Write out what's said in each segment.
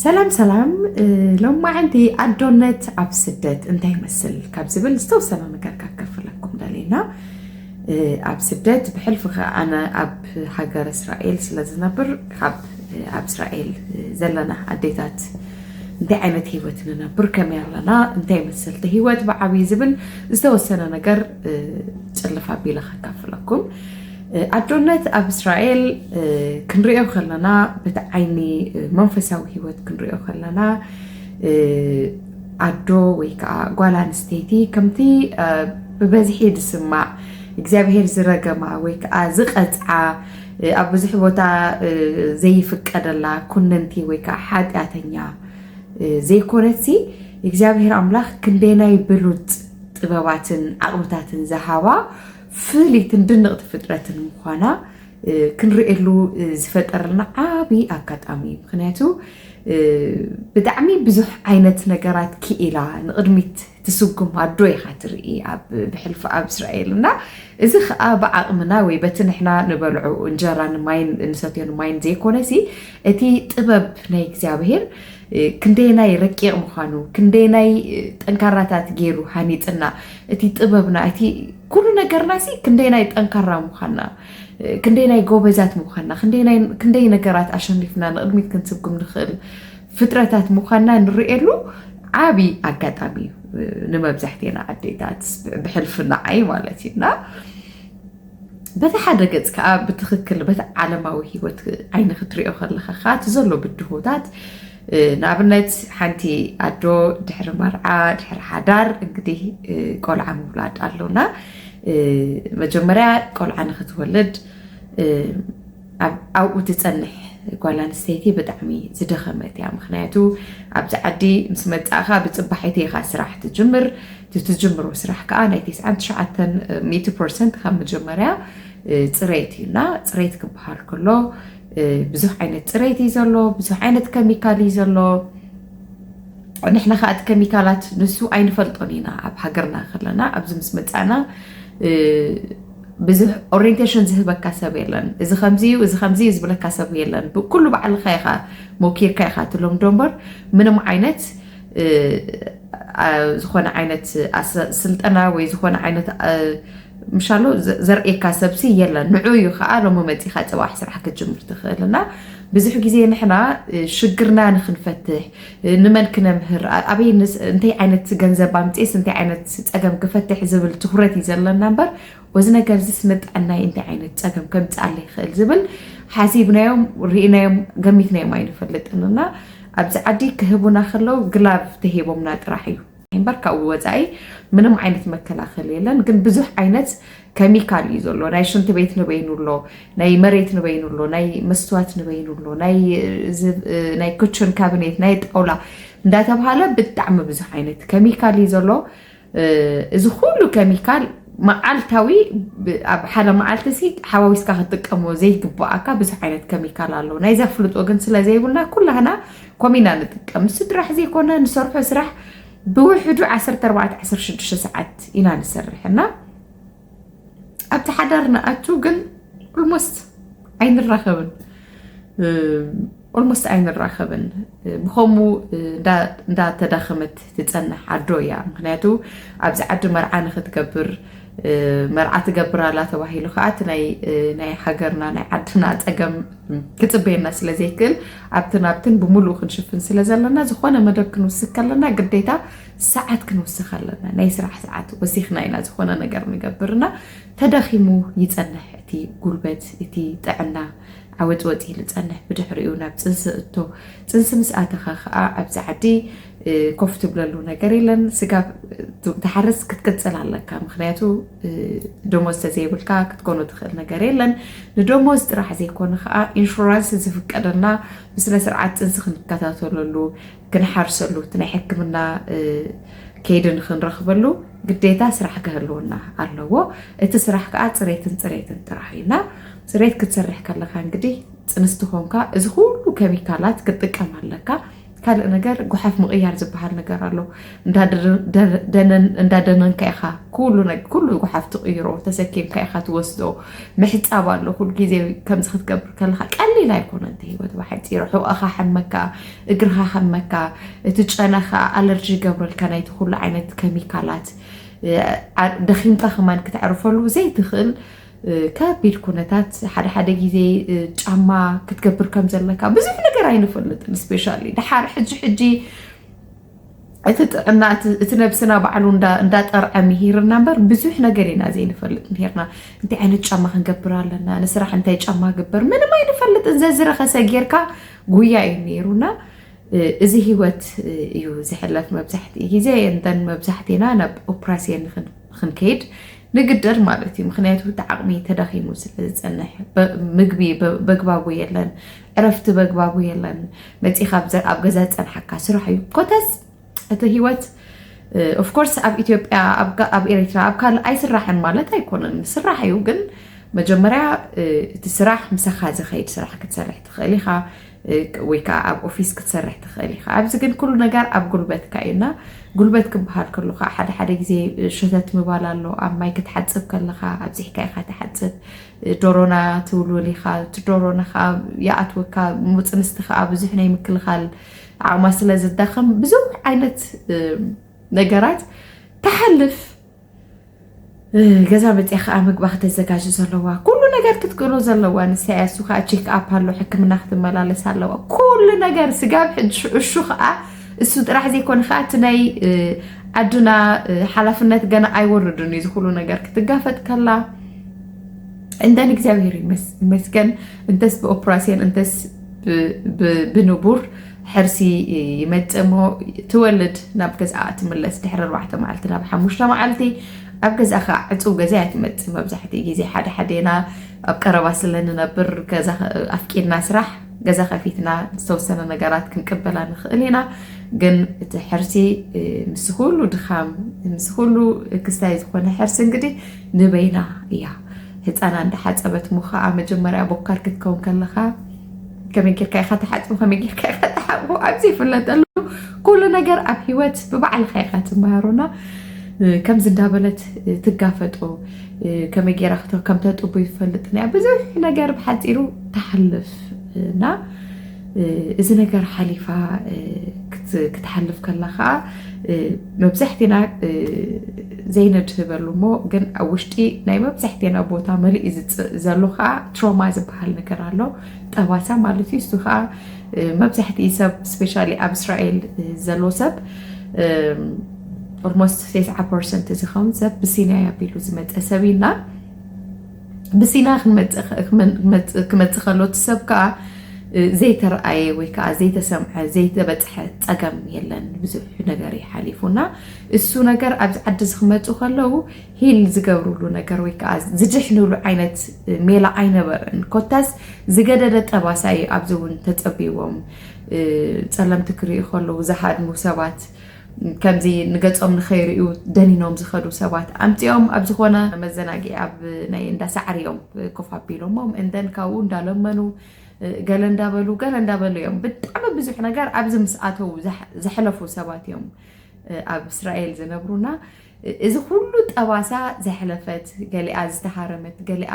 ሰላም ሰላም። ሎማዓንቲ ኣዶነት ኣብ ስደት እንታይ ይመስል ካብ ዝብል ዝተወሰነ ነገር ካካፍለኩም ደሊና። ኣብ ስደት ብሕልፊ ከ ኣነ ኣብ ሃገር እስራኤል ስለ ዝነብር ካብ ኣብ እስራኤል ዘለና ኣዴታት እንታይ ዓይነት ህይወት ንነብር ከመይ ኣለና እንታይ ይመስል እቲ ህይወት ብዓብዪ ዝብል ዝተወሰነ ነገር ጭልፍ ኣቢለ ከካፍለኩም። ኣዶነት ኣብ እስራኤል ክንሪኦ ከለና በቲ ዓይኒ መንፈሳዊ ህይወት ክንሪኦ ከለና ኣዶ ወይ ከዓ ጓል ኣንስተይቲ ከምቲ ብበዝሒ ዝስማዕ እግዚኣብሔር ዝረገማ ወይ ከዓ ዝቐፅዓ ኣብ ብዙሕ ቦታ ዘይፍቀደላ ኩነንቲ ወይ ከዓ ሓጢኣተኛ ዘይኮነትሲ እግዚኣብሔር ኣምላኽ ክንደይናይ ብሉፅ ጥበባትን ዓቕምታትን ዝሃባ ፍልይትን ድንቕቲ ፍጥረትን ምዃና ክንርእየሉ ዝፈጠረልና ዓብዪ ኣጋጣሚ እዩ። ምክንያቱ ብጣዕሚ ብዙሕ ዓይነት ነገራት ክኢላ ንቕድሚት ትስጉም ኣዶ ኢኻ ትርኢ ኣብ ብሕልፊ ኣብ እስራኤል እና እዚ ከዓ ብዓቕምና ወይ በቲ ንሕና ንበልዖ እንጀራን ማይን ንሰትዮ ማይን ዘይኮነሲ እቲ ጥበብ ናይ እግዚኣብሄር ክንደየናይ ረቂቕ ምዃኑ ክንደየናይ ጠንካራታት ገይሩ ሃኒፅና እቲ ጥበብና እቲ ኩሉ ነገርና ሲ ክንደየናይ ጠንካራ ምዃንና ክንደየናይ ጎበዛት ምዃንና ክንደይ ነገራት ኣሸኒፍና ንቕድሚት ክንስጉም ንኽእል ፍጥረታት ምዃንና ንርእየሉ ዓብዪ ኣጋጣሚ እዩ። ንመብዛሕቴና ኣዴታት ብሕልፍና ዓይ ማለት እዩ እና በቲ ሓደ ገፅ ከዓ ብትኽክል በቲ ዓለማዊ ህይወት ዓይኒ ክትሪኦ ከለካ ከዓ እቲ ዘሎ ብድሆታት ንኣብነት ሓንቲ ኣዶ ድሕሪ መርዓ ድሕሪ ሓዳር እንግዲህ ቆልዓ ምውላድ ኣሎና መጀመርያ ቆልዓ ንክትወልድ ኣብኡ ትፀንሕ ጓል ኣንስተይቲ ብጣዕሚ ዝደኸመት እያ ምክንያቱ ኣብዚ ዓዲ ምስ መፃእካ ብፅባሒቲ ኢካ ስራሕ ትጅምር እቲ ትጅምሮ ስራሕ ከዓ ናይ ተስዓን ትሽዓተን ሚእቲ ፐርሰንት ካብ መጀመርያ ፅሬት እዩ እና ፅሬት ክበሃል ከሎ ብዙሕ ዓይነት ፅሬት እዩ ዘሎ ብዙሕ ዓይነት ከሚካል እዩ ዘሎ ንሕና ከዓ እቲ ከሚካላት ንሱ ኣይንፈልጦን ኢና ኣብ ሃገርና ከለና ኣብዚ ምስ መፃና ብዙሕ ኦሪንቴሽን ዝህበካ ሰብ የለን እዚ ከምዚ እዩ እዚ ከምዚ እዩ ዝብለካ ሰብ የለን ኩሉ ባዕልካ ኢካ ሞኪርካ ኢካ ትለምዶ እምበር ምንም ዓይነት ዝኾነ ዓይነት ስልጠና ወይ ዝኾነ ዓይነት ምሻሎ ዘርእየካ ሰብሲ የለን ንዑ እዩ ከዓ ሎሚ መፂኻ ፅባሕ ስራሕ ክትጅምር ትኽእል እና ብዙሕ ግዜ ንሕና ሽግርና ንክንፈትሕ ንመን ክነምህር ኣበይ እንታይ ዓይነት ገንዘብ ኣምፅኤስ እንታይ ዓይነት ፀገም ክፈትሕ ዝብል ትኩረት እዩ ዘለና እምበር ወዚ ነገር ዝስ ንጥዕናይ እንታይ ዓይነት ፀገም ከምፅኣለ ይኽእል ዝብል ሓሲብናዮም ርኢናዮም ገሚትናዮም ኣይንፈልጥን እና ኣብዚ ዓዲ ክህቡና ከለዉ ግላቭ ተሂቦምና ጥራሕ እዩ እምበር ካብኡ ወፃኢ ምንም ዓይነት መከላኸል የለን ግን ብዙሕ ዓይነት ከሚካል እዩ ዘሎ ናይ ሽንቲ ቤት ንበይኑ ኣሎ ናይ መሬት ንበይኑ ኣሎ ናይ መስትዋት ንበይኑ ኣሎ ናይ ክችን ካቢኔት ናይ ጣውላ እንዳተባሃለ ብጣዕሚ ብዙሕ ዓይነት ከሚካል እዩ ዘሎ እዚ ኩሉ ከሚካል መዓልታዊ ኣብ ሓደ መዓልቲ ሲ ሓዋዊስካ ክትጥቀሞ ዘይግባኣካ ብዙሕ ዓይነት ከሚካል ኣሎ ናይዚ ኣፍልጦ ግን ስለ ዘይብልና ኩላህና ኮሚና ንጥቀም ንሱ ጥራሕ ዘይኮነ ንሰርሖ ስራሕ ብውሕዱ ዓሰርተ ኣርባዕተ ዓሰርተ ሽዱሽተ ሰዓት ኢና ንሰርሕ እና ኣብቲ ሓዳር ንኣቱ ግን ኦልሞስት ኣይንራኸብን ኦልሞስት ኣይንራኸብን ብኸምኡ እንዳተዳኸመት ትፀንሕ ዓዶ እያ ምክንያቱ ኣብዚ ዓዲ መርዓ ንክትገብር መርዓ ትገብር ኣላ ተባሂሉ ከዓ እቲ ናይ ናይ ሃገርና ናይ ዓድና ፀገም ክፅበየና ስለ ዘይክእል ኣብትን ኣብትን ብምሉእ ክንሽፍን ስለ ዘለና ዝኾነ መደብ ክንውስክ ከለና ግዴታ ሰዓት ክንውስኽ ኣለና ናይ ስራሕ ሰዓት ወሲኽና ኢና ዝኾነ ነገር ንገብርና ተዳኺሙ ይፀንሕ እቲ ጉልበት እቲ ጥዕና ዓወፅወፂ ኢሉ ፀንሕ ብድሕሪኡ ናብ ፅንሲ እቶ ፅንሲ ምስ ኣተኻ ከዓ ኣብዚ ዓዲ ኮፍ ትብለሉ ነገር የለን ስጋ ትሓርስ ክትቅፅል ኣለካ ምክንያቱ ደሞዝ ተዘይብልካ ክትኮኖ ትኽእል ነገር የለን ንደሞዝ ጥራሕ ዘይኮነ ከዓ ኢንሹራንስ ዝፍቀደልና ብስነ ስርዓት ፅንሲ ክንከታተለሉ ክንሓርሰሉ እቲ ናይ ሕክምና ከይዲ ንክንረክበሉ ግዴታ ስራሕ ክህልወና ኣለዎ እቲ ስራሕ ከዓ ፅሬትን ፅሬትን ጥራሕ እዩና ፅሬት ክትሰርሕ ከለካ እንግዲህ ፅንስቲ ኮንካ እዚ ኩሉ ከሚካላት ክትጥቀም ኣለካ ካልእ ነገር፣ ጓሓፍ ምቕያር ዝበሃል ነገር ኣሎ። እንዳደነንካ ኢኻ ኩሉ ጎሓፍ ትቕይሮ፣ ተሰኪምካ ኢኻ ትወስዶ። ምሕጻብ ኣሎ፣ ኩሉ ግዜ ከምዚ ክትገብር ከለኻ ቀሊል ኣይኮነን። እቲ ህይወት ብሓጺሩ፣ ሕቖኻ ሓመካ፣ እግርኻ ሓመካ፣ እቲ ጨናኻ ኣለርጂ ይገብረልካ፣ ናይቲ ኩሉ ዓይነት ኬሚካላት። ደኺምካ ከማን ክተዕርፈሉ ዘይትኽእል ከቢድ ኩነታት፣ ሓደ ሓደ ግዜ ጫማ ክትገብር ከም ዘለካ ብዙሕ ነገር ኣይንፈልጥን። ስፔሻሊ ድሓር ሕጂ ሕጂ እቲ ጥዕና እቲ ነብስና ባዕሉ እንዳጠርዐ ምሂርና እምበር ብዙሕ ነገር ኢና ዘይንፈልጥ ምሂርና። እንታይ ዓይነት ጫማ ክንገብር ኣለና፣ ንስራሕ እንታይ ጫማ ግበር፣ ምንም ኣይንፈልጥን። ዘዝረኸሰ ጌርካ ጉያ እዩ ነይሩና። እዚ ህይወት እዩ ዝሕለፍ መብዛሕትኡ ግዜ። እንደን መብዛሕቴና ናብ ኦፕራሲየን ክንከይድ ንግደድ ማለት እዩ። ምክንያቱ እቲ ዓቕሚ ተዳኺሙ ስለ ዝፀንሕ፣ ምግቢ በግባቡ የለን፣ ዕረፍቲ በግባቡ የለን። መፂኻ ኣብ ገዛ ዝፀንሓካ ስራሕ እዩ። ኮተስ እቲ ህይወት ኦፍኮርስ ኣብ ኢትዮጵያ፣ ኣብ ኤሪትራ፣ ኣብ ካልእ ኣይስራሕን ማለት ኣይኮነን፣ ስራሕ እዩ። ግን መጀመርያ እቲ ስራሕ ምሳኻ ዝኸይድ ስራሕ ክትሰርሕ ትኽእል ኢኻ፣ ወይ ከዓ ኣብ ኦፊስ ክትሰርሕ ትኽእል ኢኻ። ኣብዚ ግን ኩሉ ነገር ኣብ ጉልበትካ እዩ እና ጉልበት ክበሃል ከሎ ከዓ ሓደ ሓደ ግዜ ሸተት ምባል ኣሎ። ኣብ ማይ ክትሓፅብ ከለኻ ኣብዚሕካ ኢኻ ትሓፅብ። ዶሮና ትውልውል ኢኻ፣ እቲ ዶሮና ከዓ ይኣትወካ። ሙፅንስቲ ከዓ ብዙሕ ናይ ምክልኻል ዓቕማ ስለ ዝዳኸም ብዙሕ ዓይነት ነገራት ትሓልፍ። ገዛ መፅያ ከዓ ምግባ ክተዘጋጅ ዘለዋ፣ ኩሉ ነገር ክትክእሎ ዘለዋ ንሳ እያ። እሱ ከዓ ቼክ ኣፕ ኣሎ፣ ሕክምና ክትመላለስ ኣለዋ። ኩሉ ነገር ስጋብ ሕጂ እሹ ከዓ እሱ ጥራሕ ዘይኮነ ከዓ እቲ ናይ ዓድና ሓላፍነት ገና ኣይወርድን እዩ። እዚ ኩሉ ነገር ክትጋፈጥ ከላ እንደን እግዚኣብሔር ይመስገን፣ እንተስ ብኦፕራሲዮን እንተስ ብንቡር ሕርሲ ይመጽእ እሞ ትወልድ ናብ ገዛኣ ትምለስ። ድሕሪ ኣርባዕተ መዓልቲ ናብ ሓሙሽተ መዓልቲ ኣብ ገዛኻ ዕጹው ገዛ እያ ትመጽእ። መብዛሕትኡ ግዜ ሓደ ሓዴና ኣብ ቀረባ ስለ ንነብር ገዛ ኣፍቂድና ስራሕ ገዛ ከፊትና ዝተወሰነ ነገራት ክንቅበላ ንኽእል ኢና። ግን እቲ ሕርሲ ምስ ኩሉ ድኻም ምስ ኩሉ ክስታይ ዝኾነ ሕርሲ እንግዲህ ንበይና እያ። ህፃና እንዳሓፀበት እሞ ከዓ መጀመርያ ቦካር ክትከውን ከለኻ ከመይ ጌርካ ኢኻ ትሓፅቦ፣ ከመይ ጌርካ ኢኻ ትሓፅቦ ኣብ ዘይፍለጠሉ ኩሉ ነገር ኣብ ህይወት ብባዕልኻ ኢኻ ትመሃሮና። ከምዚ እንዳበለት ትጋፈጦ፣ ከመይ ጌራ ከም ተጥቡ ይፈልጥን እያ። ብዙሕ ነገር ብሓፂሩ ትሓልፍ እና እዚ ነገር ሓሊፋ ክትሓልፍ ከላ ከዓ መብዛሕትና ዘይነድህበሉ እሞ ግን ኣብ ውሽጢ ናይ መብዛሕትና ቦታ መሊኡ ዘሎ ከዓ ትሮማ ዝበሃል ነገር ኣሎ። ጠባሳ ማለት እዩ። እሱ ከዓ መብዛሕትኡ ሰብ ስፔሻሊ ኣብ እስራኤል ዘሎ ሰብ ኦልሞስት ተስዓ ፐርሰንት ዝኸውን ሰብ ብሲናይ ኣቢሉ ዝመፀ ሰብ ኢና። ብሲና ክመፅእ ከሎ እቲ ሰብ ከዓ ዘይተረኣየ ወይ ከዓ ዘይተሰምዐ ዘይተበፅሐ ፀገም የለን። ብዙሕ ነገር ይሓሊፉና። እሱ ነገር ኣብዚ ዓዲ ዝክመፁ ከለዉ ሂል ዝገብሩሉ ነገር ወይ ከዓ ዝድሕንሉ ዓይነት ሜላ ኣይነበረን። ኮታስ ዝገደደ ጠባሳ እዩ ኣብዚ እውን ተፀቢዎም። ፀለምቲ ክርእዩ ከለዉ ዝሃድሙ ሰባት ከምዚ ንገጾም ንኸይርእዩ ደኒኖም ዝኸዱ ሰባት ኣምጺኦም ኣብ ዝኾነ መዘናግዒ ኣብ ናይ እንዳ ሳዕሪ እዮም ኮፍ ኣቢሎሞም። እንደን ካብኡ እንዳለመኑ ገለ እንዳበሉ ገለ እንዳበሉ እዮም። ብጣዕሚ ብዙሕ ነገር ኣብዚ ምስ ኣተዉ ዘሕለፉ ሰባት እዮም ኣብ እስራኤል ዝነብሩና። እዚ ኩሉ ጠባሳ ዘሕለፈት፣ ገሊኣ ዝተሃረመት፣ ገሊኣ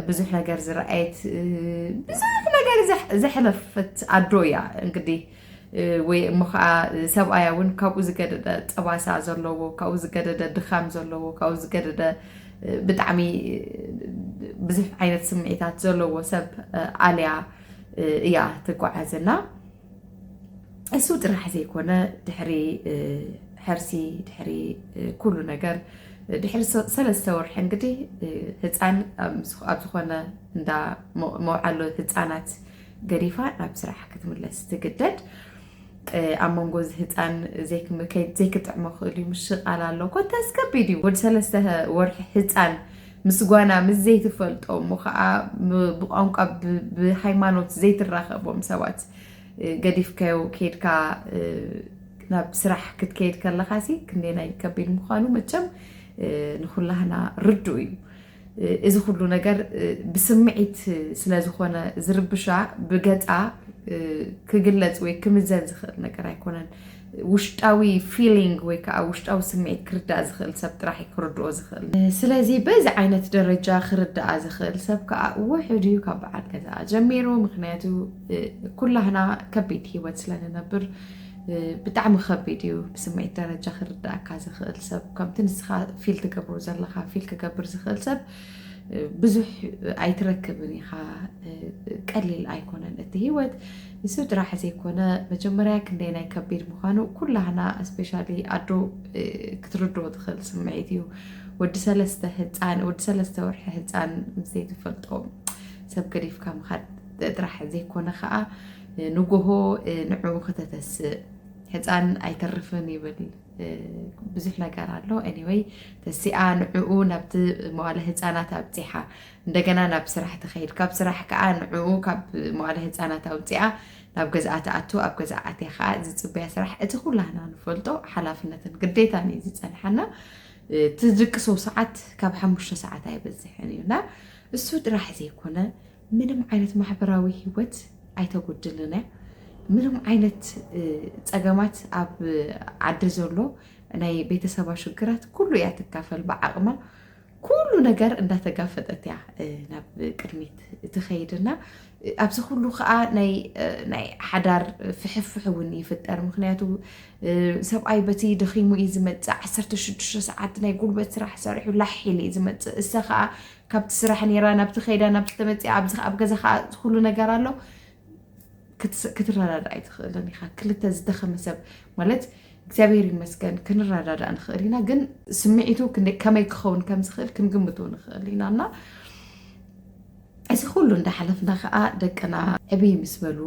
ብዙሕ ነገር ዝረኣየት፣ ብዙሕ ነገር ዘሕለፈት ኣዶ እያ እንግዲህ ወይ እሞ ከዓ ሰብኣያ እውን ካብኡ ዝገደደ ጠባሳ ዘለዎ፣ ካብኡ ዝገደደ ድኻም ዘለዎ፣ ካብኡ ዝገደደ ብጣዕሚ ብዙሕ ዓይነት ስምዒታት ዘለዎ ሰብ ኣልያ እያ ትጓዓዝ። እና እሱ ጥራሕ ዘይኮነ ድሕሪ ሕርሲ ድሕሪ ኩሉ ነገር ድሕሪ ሰለስተ ወርሒ እንግዲህ ህፃን ኣብ ዝኾነ እንዳ መውዓሎ ህፃናት ገዲፋ ናብ ስራሕ ክትምለስ ትግደድ። ኣብ መንጎ እዚ ህፃን ዘይክጥዕሞ ክእል እዩ፣ ምሽቃል ኣሎ። ኮታስ ከቢድ እዩ። ወዲ ሰለስተ ወርሒ ህፃን ምስ ጓና ምስ ዘይትፈልጦ እሞ ከዓ ብቋንቋ ብሃይማኖት ዘይትራኸቦም ሰባት ገዲፍካዮ ከይድካ ናብ ስራሕ ክትከይድ ከለኻ ሲ ክንደየናይ ከቢድ ምዃኑ መቸም ንኩላህና ርዱእ እዩ። እዚ ኩሉ ነገር ብስምዒት ስለ ዝኾነ ዝርብሻ ብገጻ ክግለጽ ወይ ክምዘን ዝኽእል ነገር ኣይኮነን። ውሽጣዊ ፊሊንግ ወይ ከዓ ውሽጣዊ ስምዒት ክርዳእ ዝኽእል ሰብ ጥራሕ እዩ ክርድኦ ዝኽእል። ስለዚ በዚ ዓይነት ደረጃ ክርዳኣ ዝኽእል ሰብ ከዓ ውሑድ እዩ ካብ በዓል ገዛኣ ጀሚሩ። ምኽንያቱ ኩላህና ከቢድ ህይወት ስለንነብር ብጣዕሚ ከቢድ እዩ ብስምዒት ደረጃ ክርዳእካ ዝኽእል ሰብ። ከምቲ ንስኻ ፊል ትገብሮ ዘለኻ ፊል ክገብር ዝኽእል ሰብ ብዙሕ ኣይትረክብን ኢኻ። ቀሊል ኣይኮነን እቲ ህይወት። እሱ ጥራሕ ዘይኮነ መጀመርያ ክንደይ ናይ ከቢድ ምዃኑ ኩላህና ስፔሻሊ ኣዶ ክትርድኦ ትኽእል ስምዒት እዩ። ወዲ ሰለስተ ህፃን ወዲ ሰለስተ ወርሒ ህፃን ምስ ዘይትፈልጦ ሰብ ገዲፍካ ምኻድ ጥራሕ ዘይኮነ ከዓ ንጎሆ ንዕኡ ክተተስእ ህፃን ኣይተርፍን ይብል። ብዙሕ ነገር ኣሎ። ኤኒወይ ተሲኣ ንዕኡ ናብቲ መዋለ ህፃናት ኣብፂሓ እንደገና ናብ ስራሕ ትኸይድ፣ ካብ ስራሕ ከዓ ንዕኡ ካብ መዋለ ህፃናት ኣውፂኣ ናብ ገዝኣ ትኣቱ፣ ኣብ ገዝኣ ኣትያ ከዓ ዝፅበያ ስራሕ እቲ ኩላህና ንፈልጦ ሓላፍነትን ግዴታን እዩ ዝፀንሓና። እቲ ዝድቅሶ ሰዓት ካብ ሓሙሽተ ሰዓት ኣይበዝሕን እዩ እና እሱ ጥራሕ ዘይኮነ ምንም ዓይነት ማሕበራዊ ህይወት ኣይተጎድልን እያ። ምንም ዓይነት ፀገማት ኣብ ዓዲ ዘሎ ናይ ቤተሰባ ሽግራት ኩሉ እያ ትካፈል ብዓቕማ። ኩሉ ነገር እንዳተጋፈጠት እያ ናብ ቅድሚት ትኸይድና ኣብዚ ኩሉ ከዓ ናይ ሓዳር ፍሕፍሕ እውን ይፍጠር። ምክንያቱ ሰብኣይ በቲ ደኺሙ እዩ ዝመፅእ። ዓሰርተ ሽዱሽተ ሰዓት ናይ ጉልበት ስራሕ ሰሪሑ ላሕ ኢሉ እዩ ዝመፅእ። እሳ ከዓ ካብቲ ስራሕ ነይራ ናብቲ ከይዳ ናብቲ ተመፅኣ ኣብዚ ኣብ ገዛ ከዓ ኩሉ ነገር ኣሎ። ክትረዳዳ ኣይትኽእልን ኢኻ። ክልተ ዝደኸመ ሰብ ማለት እግዚኣብሔር ይመስገን ክንረዳዳእ ንኽእል ኢና፣ ግን ስምዒቱ ከመይ ክኸውን ከም ዝኽእል ክንግምቶ ንኽእል ኢና እና እዚ ኩሉ እንዳሓለፍና ከዓ ደቅና ዕብይ ምስ በሉ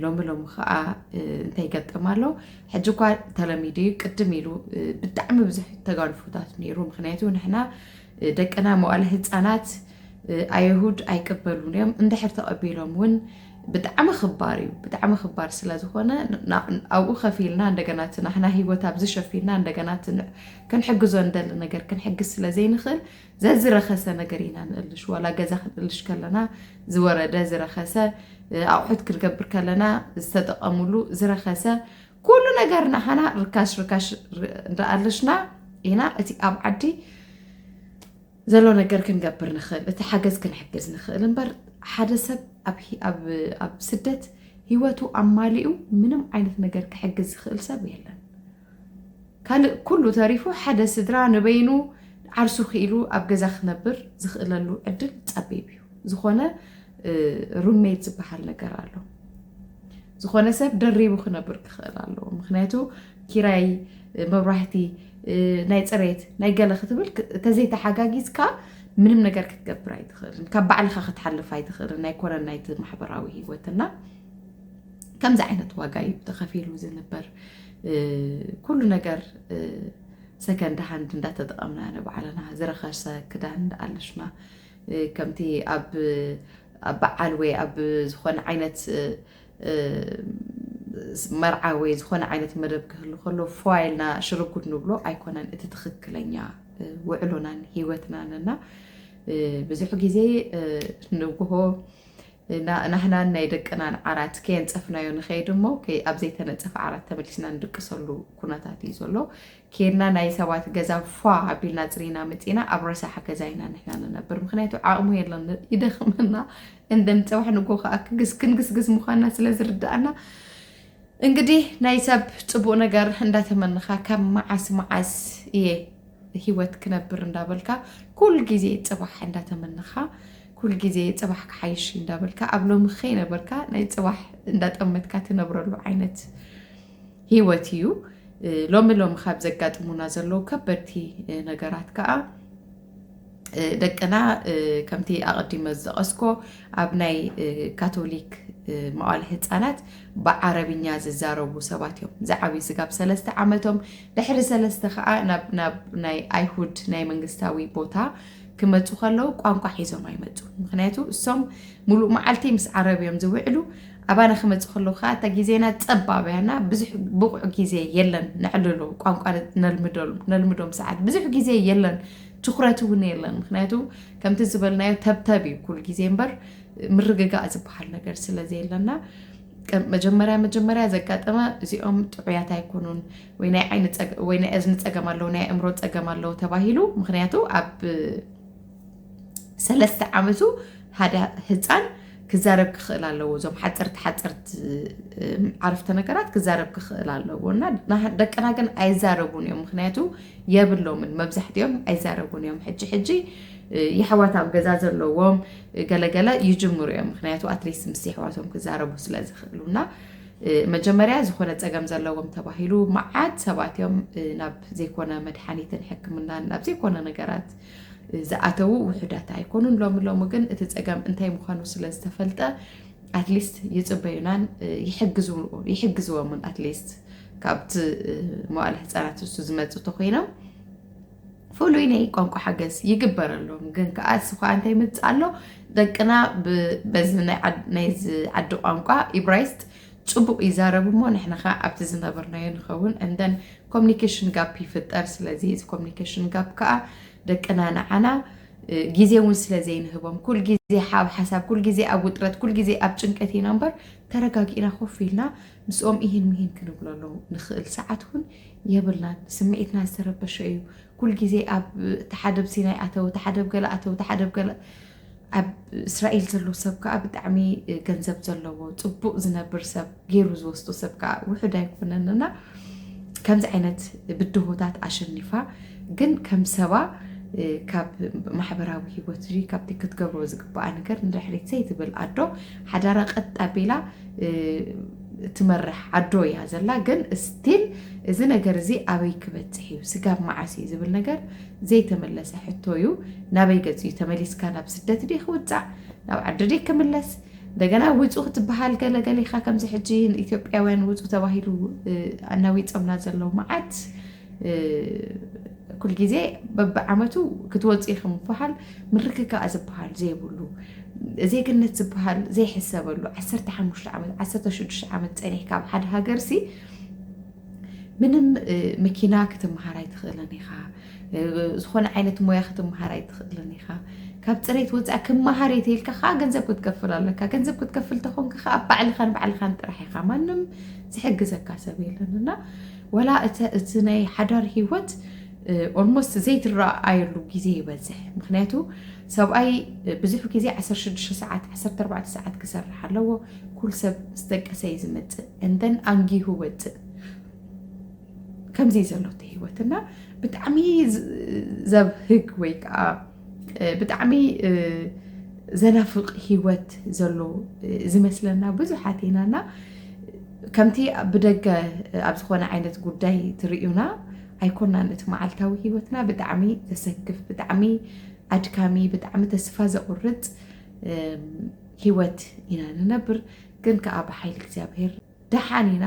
ሎሚ ሎሚ ከዓ እንታይ ይገጥም ኣሎ? ሕጂ እኳ ተለሚዱ እዩ። ቅድም ኢሉ ብጣዕሚ ብዙሕ ተጋድፎታት ነይሩ። ምክንያቱ ንሕና ደቅና መዋለ ህፃናት ኣየሁድ ኣይቅበሉን እዮም። እንድሕር ተቐቢሎም እውን ብጣዕሚ ክባር እዩ። ብጣዕሚ ክባር ስለ ዝኾነ ኣብኡ ከፊልና እንደገና እቲ ናህና ህይወት ኣብዚ ሸፊንና እንደገና እቲ ክንሕግዞ እንደሊ ነገር ክንሕግዝ ስለ ዘይንኽእል ዘዝረኸሰ ነገር ኢና ንእልሽ። ዋላ ገዛ ክንእልሽ ከለና ዝወረደ ዝረኸሰ ኣቑሑት ክንገብር ከለና ዝተጠቐሙሉ ዝረኸሰ ኩሉ ነገር ናህና ርካሽ ርካሽ እንዳኣለሽና ኢና እቲ ኣብ ዓዲ ዘሎ ነገር ክንገብር ንኽእል፣ እቲ ሓገዝ ክንሕግዝ ንኽእል እምበር ሓደ ሰብ ኣብ ስደት ህይወቱ ኣማሊኡ ምንም ዓይነት ነገር ክሕግዝ ዝኽእል ሰብ የለን። ካልእ ኩሉ ተሪፉ ሓደ ስድራ ንበይኑ ዓርሱ ክኢሉ ኣብ ገዛ ክነብር ዝኽእለሉ ዕድል ጸቢብ እዩ። ዝኾነ ሩሜት ዝበሃል ነገር ኣሎ። ዝኾነ ሰብ ደሪቡ ክነብር ክኽእል ኣለዎ። ምክንያቱ ኪራይ፣ መብራህቲ፣ ናይ ፅሬት፣ ናይ ገለ ክትብል ተዘይተሓጋጊዝካ ምንም ነገር ክትገብር ኣይትኽእልን። ካብ ባዕልኻ ክትሓልፍ ኣይትኽእልን። ኣይኮነን ናይቲ ማሕበራዊ ህይወትና ከምዚ ዓይነት ዋጋ እዩ ተኸፊሉ ዝንበር። ኩሉ ነገር ሰከንድ ሃንድ እንዳተጠቐምና ንባዕልና ዝረኸሰ ክዳን ኣለሽና ከምቲ ኣብ ኣብ በዓል ወይ ኣብ ዝኾነ ዓይነት መርዓ ወይ ዝኾነ ዓይነት መደብ ክህሉ ከሎ ፏይልና ሽርጉድ ንብሎ ኣይኮነን እቲ ትኽክለኛ ውዕሎናን ህይወትናን እና ብዙሕ ግዜ ንጉሆ ናህናን ናይ ደቅናን ዓራት ከየንፀፍናዮ ንኸይድ እሞ ኣብ ዘይተነፀፈ ዓራት ተመሊስና ንድቅሰሉ ኩነታት እዩ ዘሎ። ኬድና ናይ ሰባት ገዛ ፏ ኣቢልና ፅሪና መፂና ኣብ ረሳሕ ገዛ ኢና ንሕና ንነብር። ምክንያቱ ዓቕሙ የለን፣ ይደኽመና። እንደም ፅባሕ ንጎ ከዓ ክግስ ክንግስግስ ምኳንና ስለ ዝርዳእና እንግዲህ ናይ ሰብ ፅቡቅ ነገር እንዳተመንኻ ካብ መዓስ መዓስ እየ ህይወት ክነብር እንዳበልካ ኩል ግዜ ፅባሕ እንዳተመንኻ ኩል ግዜ ፅባሕ ክሓይሽ እንዳበልካ ኣብ ሎሚ ከይነበርካ ናይ ፅባሕ እንዳጠመትካ ትነብረሉ ዓይነት ህይወት እዩ። ሎሚ ሎሚ ካብ ዘጋጥሙና ዘለዉ ከበድቲ ነገራት ከዓ ደቅና ከምቲ ኣቐዲመ ዝጠቐስኮ ኣብ ናይ ካቶሊክ መዋለ ህፃናት ብዓረብኛ ዝዛረቡ ሰባት እዮም ዝዓብዩ። ስጋብ ሰለስተ ዓመቶም ድሕሪ ሰለስተ ከዓ ናብ ናይ ኣይሁድ ናይ መንግስታዊ ቦታ ክመፁ ከለዉ ቋንቋ ሒዞም ኣይመፁ። ምክንያቱ እሶም ሙሉእ መዓልቲ ምስ ዓረብ እዮም ዝውዕሉ። ኣባና ክመፁ ከለዉ ከዓ እታ ግዜና ፀባብ እያና ብዙሕ ብቑዕ ግዜ የለን ነዕልሎ ቋንቋ ነልምዶም ሰዓት ብዙሕ ግዜ የለን። ትኩረት እውን የለን ምክንያቱ ከምቲ ዝበልናዮ ተብተብ እዩ ኩል ግዜ እምበር ምርግጋእ ዝበሃል ነገር ስለ ዘየለና ቀ- መጀመርያ መጀመርያ ዘጋጠመ እዚኦም ጥዑያት ኣይኮኑን፣ ወይ ናይ ዓይኒ ጸገ- ወይ ናይ እዝኒ ጸገም ኣለዉ፣ ናይ ኣእምሮ ጸገም ኣለዉ ተባሂሉ። ምኽንያቱ ኣብ ሰለስተ ዓመቱ ሓደ ህፃን ክዛረብ ክኽእል ኣለዎ። እዞም ሓፀርቲ ሓፀርቲ ዓረፍተ ነገራት ክዛረብ ክኽእል ኣለዎ። እና ደቅና ግን ኣይዛረቡን እዮም፣ ምክንያቱ የብሎምን። መብዛሕትኦም ኣይዛረቡን እዮም። ሕጂ ሕጂ የሕዋት ኣብ ገዛ ዘለዎም ገለገለ ይጅምሩ እዮም፣ ምክንያቱ ኣትሊስት ምስ የሕዋቶም ክዛረቡ ስለ ዝኽእሉ። እና መጀመርያ ዝኾነ ፀገም ዘለዎም ተባሂሉ መዓት ሰባት እዮም ናብ ዘይኮነ መድሓኒትን ሕክምናን ናብ ዘይኮነ ነገራት ዝኣተዉ ውሑዳት ኣይኮኑን። ሎሚ ሎሚ ግን እቲ ፀገም እንታይ ምዃኑ ስለ ዝተፈልጠ ኣትሊስት ይፅበዩናን ይሕግዝዎምን። ኣትሊስት ካብቲ መዋእለ ህፃናት እሱ ዝመፁ ተኮይኖም ፍሉይ ናይ ቋንቋ ሓገዝ ይግበረሎም። ግን ከዓ እሱ ከዓ እንታይ ይመፅእ ኣሎ? ደቅና በዚ ናይ ዓዲ ቋንቋ ኢብራይስጥ ፅቡቕ ይዛረቡ እሞ ንሕና ከዓ ኣብቲ ዝነበርናዮ ንኸውን። And then communication gap ይፍጠር። ስለዚ እዚ communication gap ከዓ ደቅና ንዓና ግዜ እውን ስለ ዘይንህቦም ኩል ግዜ ሓብ ሓሳብ ኩል ግዜ ኣብ ውጥረት ኩል ግዜ ኣብ ጭንቀት ኢና እምበር ተረጋጊእና ኮፍ ኢልና ምስኦም ኢሂን ምሂን ክንብለሎም ንኽእል ሰዓት እውን የብልናን። ስምዒትና ዝተረበሸ እዩ። ኩል ግዜ ኣብ ተሓደብ ሲናይ ኣተው ተሓደብ ገለ ኣተው ተሓደብ ገለ ኣብ እስራኤል ዘሎ ሰብ ከዓ ብጣዕሚ ገንዘብ ዘለዎ ፅቡቅ ዝነብር ሰብ ገይሩ ዝወስዶ ሰብ ከዓ ውሑድ ኣይኮነን። እና ከምዚ ዓይነት ብድሆታት ኣሸኒፋ ግን ከም ሰባ ካብ ማሕበራዊ ህይወት እዚ ካብቲ ክትገብሮ ዝግበኣ ነገር ንድሕሪት ዘይትብል ኣዶ ሓዳራ ቀጥ ኣቢላ ትመርሕ ኣዶ እያ ዘላ። ግን ስቲል እዚ ነገር እዚ ኣበይ ክበፅሕ እዩ፣ ስጋብ መዓስ እዩ ዝብል ነገር ዘይተመለሰ ሕቶ እዩ። ናበይ ገፅ እዩ ተመሊስካ? ናብ ስደት ድዩ ክውፃእ? ናብ ዓዲ ድዩ ክምለስ? እንደገና ውፁ ክትበሃል ገለገሊኻ ከምዚ ሕጂ ንኢትዮጵያውያን ውፁ ተባሂሉ ኣናዊፆምና ዘለዉ መዓት ኩል ግዜ በብዓመቱ ክትወፁ ኢኹም ምባሃል ምርግጋእ ዝበሃል ዘይብሉ ዜግነት ዝበሃል ዘይሕሰበሉ ዓሰርተ ሓሙሽተ ዓመት ዓሰርተ ሽዱሽተ ዓመት ፀኒሕካ ኣብ ሓደ ሃገር ሲ ምንም መኪና ክትመሃር ኣይትኽእልን ኢኻ። ዝኾነ ዓይነት ሞያ ክትመሃር ኣይትኽእልን ኢኻ። ካብ ፅሬት ወፃኢ ክመሃር እየ ተይልካ ከዓ ገንዘብ ክትከፍል ኣለካ። ገንዘብ ክትከፍል ተኾንካ ከዓ ኣብ ባዕልኻን ባዕልኻን ጥራሕ ኢኻ። ማንም ዝሕግዘካ ሰብ የለን። እና ወላ እቲ ናይ ሓዳር ህይወት ኦልሞስት ዘይትረኣየሉ ግዜ ይበዝሕ። ምክንያቱ ሰብኣይ ብዙሕ ግዜ ዓሰርተ ሽዱሽተ ሰዓት ዓሰርተ ኣርባዕተ ሰዓት ክሰርሕ ኣለዎ። ኩል ሰብ ምስ ደቀሰ እዩ ዝመፅእ። And then ኣንጊሁ ወፅእ። ከምዚ ዘሎ እቲ ህይወት እና ብጣዕሚ ዘብህግ ወይ ከዓ ብጣዕሚ ዘናፍቕ ህይወት ዘሎ ዝመስለና ብዙሓት ኢና። እና ከምቲ ብደገ ኣብ ዝኾነ ዓይነት ጉዳይ ትርእዩና ኣይኮናን። እቲ መዓልታዊ ህይወትና ብጣዕሚ ዘሰክፍ፣ ብጣዕሚ ኣድካሚ፣ ብጣዕሚ ተስፋ ዘቑርፅ ህይወት ኢና ንነብር። ግን ከዓ ብሓይሊ እግዚኣብሔር ደሓን ኢና።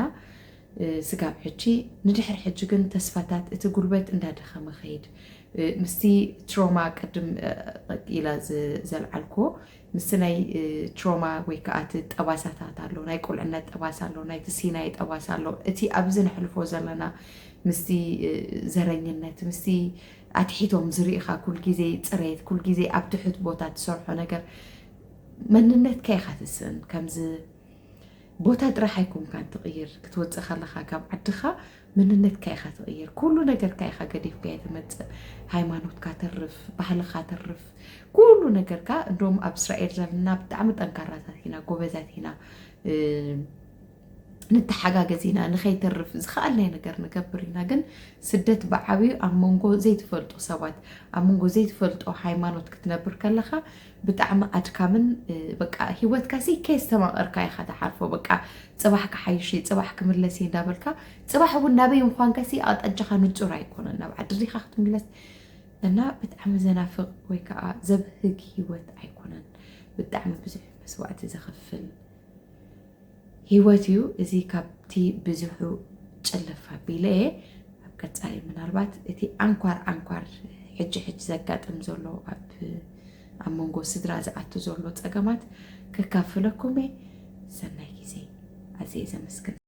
ስጋብ ሕጂ ንድሕር ሕጂ ግን ተስፋታት እቲ ጉልበት እንዳደኸመ ኸይድ ምስቲ ትሮማ ቅድም ኢለ ዘልዓልኮ ምስቲ ናይ ትሮማ ወይ ከዓ እቲ ጠባሳታት ኣሎ፣ ናይ ቁልዕነት ጠባሳ ኣሎ፣ ናይቲ ሲናይ ጠባሳ ኣሎ። እቲ ኣብዚ ነሕልፎ ዘለና ምስቲ ዘረኝነት ምስቲ ኣትሒቶም ዝርእኻ ኩል ግዜ ፅሬት ኩል ግዜ ኣብ ትሑት ቦታ ትሰርሖ ነገር መንነትካ ኢኻ ትስእን። ከምዚ ቦታ ጥራሕ ኣይኮንካን ትቕይር። ክትወፅእ ከለኻ ካብ ዓድኻ መንነትካ ኢኻ ትቕይር። ኩሉ ነገርካ ኢኻ ገዲፍካዮ ትመፅእ። ሃይማኖትካ ተርፍ፣ ባህልኻ ተርፍ፣ ኩሉ ነገርካ። እንደውም ኣብ እስራኤል ዘለና ብጣዕሚ ጠንካራታት ኢና፣ ጎበዛት ኢና። ንተሓጋገዝ ኢና፣ ንኸይተርፍ ዝኸኣልናይ ነገር ንገብር ኢና። ግን ስደት ብዓብዩ ኣብ መንጎ ዘይትፈልጦ ሰባት ኣብ መንጎ ዘይትፈልጦ ሃይማኖት ክትነብር ከለኻ ብጣዕሚ ኣድካምን በቃ ህይወትካ ሲ ከየስተማቐርካ ኢኻ ትሓልፎ። በቃ ፅባሕ ክሓይሽ እዩ ፅባሕ ክምለስ እዩ እንዳበልካ ፅባሕ እውን ናበይ ምኳንካ ሲ ኣቕጣጫኻ ንፁር ኣይኮነን። ናብ ዓዲ ዲኻ ክትምለስ እና ብጣዕሚ ዘናፍቕ ወይ ከዓ ዘብህግ ህይወት ኣይኮነን። ብጣዕሚ ብዙሕ መስዋእቲ ዘኽፍል ህይወት እዩ። እዚ ካብቲ ብዙሑ ጭልፍ ኣቢለ እየ። ኣብ ቀፃሊ ምናልባት እቲ ኣንኳር ኣንኳር ሕጂ ሕጂ ዘጋጥም ዘሎ ኣብ ኣብ መንጎ ስድራ ዝኣቱ ዘሎ ፀገማት ከካፍለኩም እየ። ሰናይ ግዜ። ኣዝየ ዘመስግን።